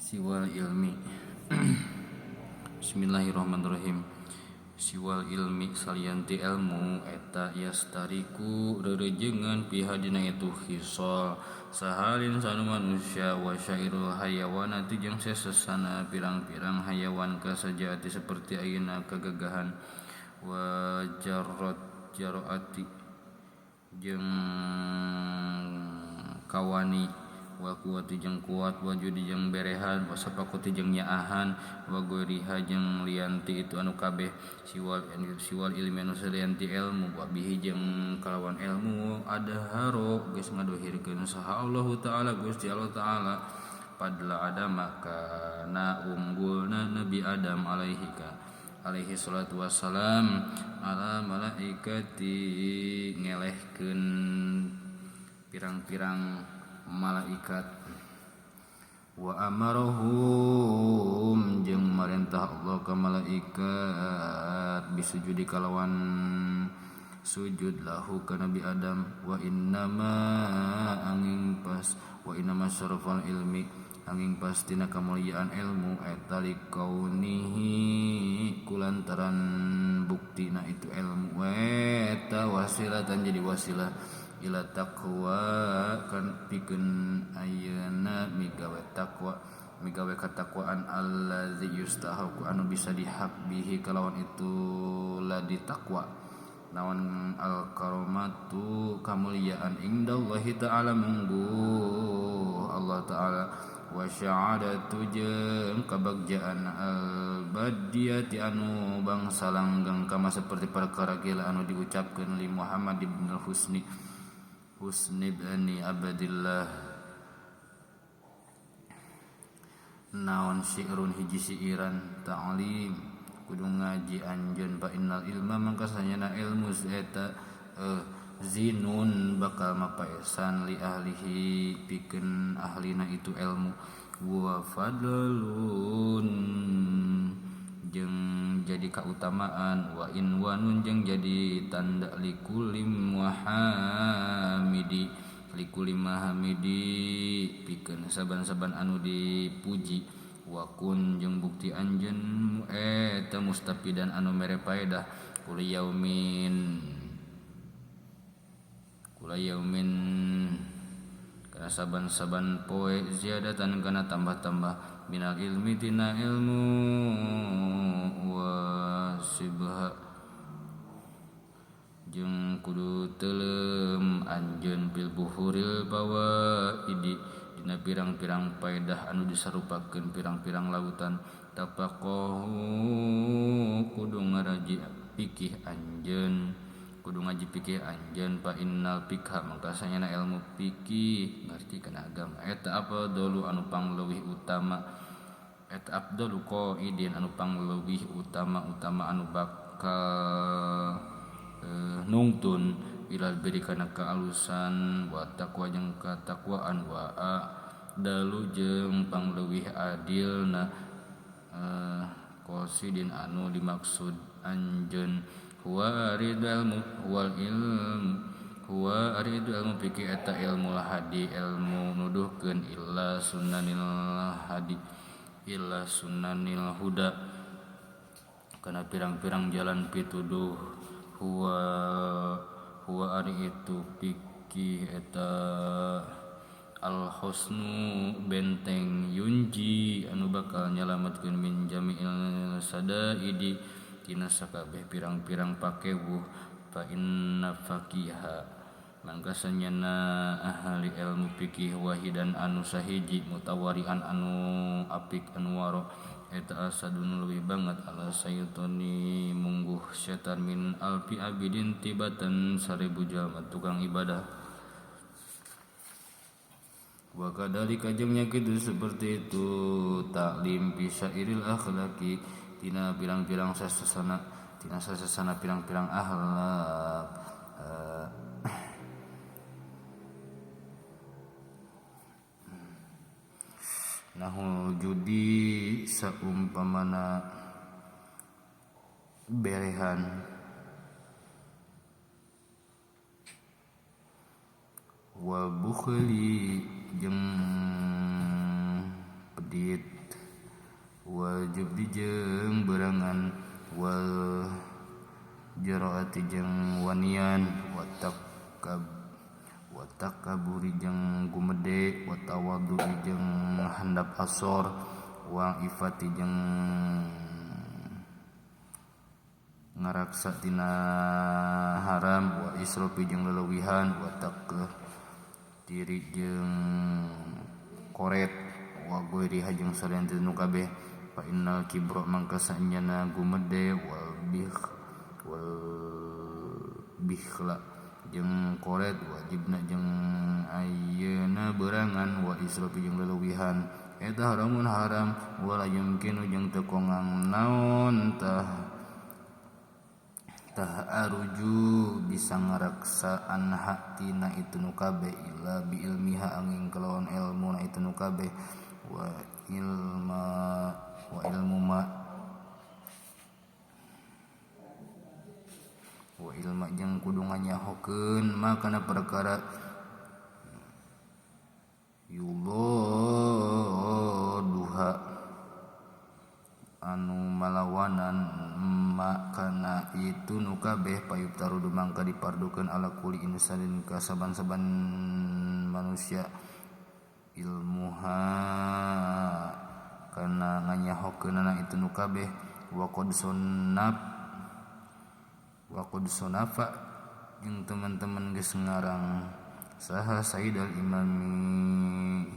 Siwal ilmi. Bismillahirrahmanirrahim. Siwal ilmi salianti ilmu eta yastariku rerejengan pihadina itu khisal sahalin sanu manusia wa syairul hayawanati jeung sesesana pirang-pirang hayawan kasajaati seperti ayeuna kagagahan wa jarrat jaraati jeung kawani wa kuwati jeung kuat wa judi jeung berehan wa sapakuti jeung nyaahan wa goriha jeung lianti itu anu kabeh siwal siwal ilmi anu salianti ilmu wa bihi jeung kalawan ilmu adharo geus ngadohirkeun saha Allahu taala Gusti Allah taala padla Adam kana unggulna Nabi Adam alaihi ka alaihi salatu wassalam ala malaikati ngelehkeun pirang-pirang malaikat wa amarahum jeung marentah Allah ka malaikat bisujudi kalawan sujud lahu ka Nabi Adam wa innama angin pas wa innama syarafal ilmi angin pastina kamuliaan ilmu eta likaunihi kulantaran buktina itu ilmu eta wasilatan jadi wasilah ila taqwa kan pikeun ayeuna migawe taqwa migawe katakwaan allazi yustahaku anu bisa dihak bihi kalawan itu ladi taqwa naon al karamatu kamuliaan indallahi ta'ala mungguh Allah ta'ala wa sya'adatu jeung kabagjaan al badiyati anu bangsa langgeng kama seperti perkara gila anu diucapkeun li Muhammad ibn al-Husni Husni bin Abdillah naon syi'run hiji siiran ta'lim kudu ngaji anjeun fa innal ilma mangka sanyana ilmu eta zinun bakal mapaesan li ahlihi pikeun ahlina itu ilmu wa fadlun jeung jadi kautamaan wa inwanun jeung jadi tanda likulim wahamidi likulim mahamidi pikeun saban-saban anu dipuji wa kun jeung bukti anjeun eta mustafidan anu mere paedah kula yaumin kana saban-saban poe ziyadatan kana tambah-tambah minal ilmi tina ilmu wa sibha jeung kudu teuleum anjeun fil buhuril fawaidi dina pirang-pirang paedah anu disarupakeun pirang-pirang lautan tafaqahu kudu ngaraji fikih anjeun kudu ngaji fikih anjeun fa innal fikha mangka sanyana ilmu fikih ngarti kana agama eta afdalu anu pangleuwih utama eta afdalu qaidin anu pangleuwih utama-utama anu bakal nungtun ilal biri kana kaalusan wa taqwa jeung katakwaan wa dalu jeung pangleuwih adilna qasidin anu dimaksud anjeun huwa aridul huwal ilm huwa aridul ilmu fikih eta ilmu hadi ilmu nuduhkeun illa sunnanil hadi illa sunnanil huda kana pirang-pirang jalan pituduh huwa huwa ari itu fikih eta al husnu benteng yunji anu bakal nyalametkeun min jami'il sadaidi tina sakabeh pirang-pirang pakewuh fa inna faqiha mangka sanyana ahli ilmu fikih wahidan anu sahiji mutawarian anu apik anu waro eta asadun leuwih banget ala saitoni mungguh setan min alfi abidin tibatan 1000 jalma tukang ibadah wa kadzalika jeung nya kitu seperti itu taklim fi syairil akhlaqi tina pirang-pirang sasasana tina sasasana pirang-pirang akhlak nahul judi saumpamana berehan wa bukhli jeung pedit Wal jubdi jeung berangan wal jaraati jeung wanian wa takaburi jeung gumede wa tawadhu jeung handap asor wa ifati jeung ngaraksa tina haram wa israfi jeung leuwihan wa taqtiri jeung koret wa ghairiha jeung salian ti nu kabeh. Fa innal kibra mangka sanyana gumede wal bikhla jeung koret wajibna jeung ayeuna berangan wa israfi jeung leuwihan eta haramun haram wala yumkinu jeung teu kongang naon tah aruju bisa ngaraksa anha tina itu nu kabeh illa bi ilmiha angin kalawan ilmu na itu nu kabeh wa ilmu ma wa ilma jeung kudu nganyahokeun makana perkara yuduha anu malawanan makana itu nu kabeh payuptaru mangka dipardukeun ala kuli insanin ka saban-saban manusia ilmuha kana nganyahokeunana itu nu kabeh wa qad sonafa jeung teman-teman geus ngarang saha Sayyid al-Imami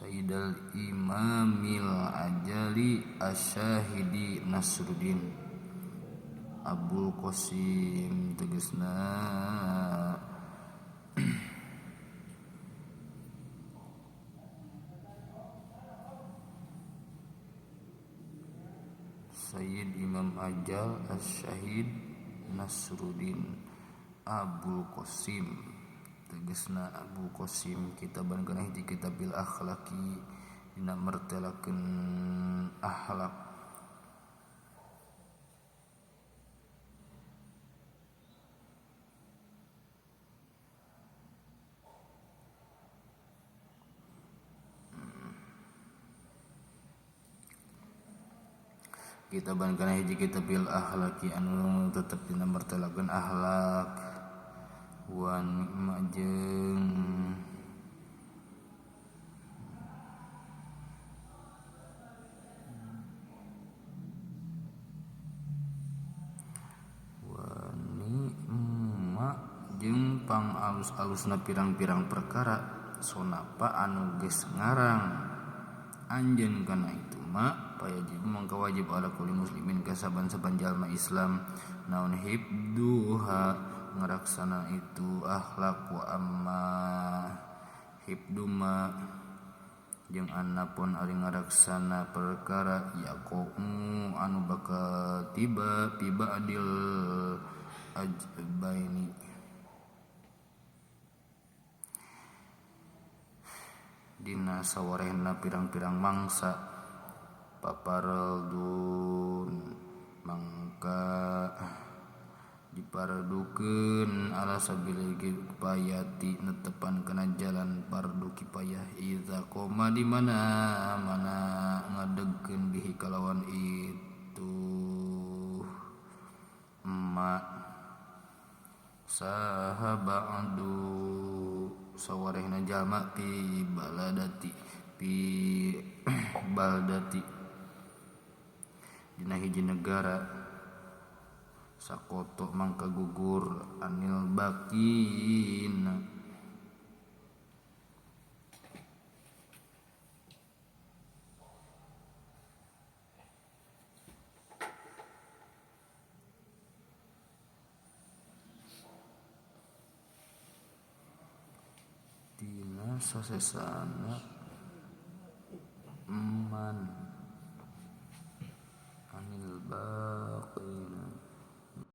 Sayyid al-Imamil Ajali Asyahidi Nasruddin Abul Qasim tegasna Sayyid Imam Ajal Asyahid Nasruddin Abul Qasim tegasna Abu Qasim kitaban kana hiji kitabil akhlaqi dina mertelakeun akhlak. Kitaban kana hiji kitabil akhlaqi anu tetep dina mertelakeun akhlak wa nikma jeung wa nikma jeung pang alus-alusna pirang-pirang perkara sonapa anu geus ngarang anjeun kana itu ma payajib mangka wajib ala kulli muslimin ka saban-saban jalma Islam naon hibduha ngaraksana itu akhlak wa amma hibduma jeung anapun ari ngaraksana perkara yaqau anu bakal tiba tiba adil ajbaini dina sawarehna pirang-pirang mangsa paparaldun mangka dipardukeun ala sabili kifayati netepan kana jalan fardu kifayah iza qoma di mana mana ngadegkeun bihi kalawan itu ma saha ba'du sawarehna jalma pi baladati pi baldati dina hiji negara sakoto mangka gugur anil bakin tina sasesana man.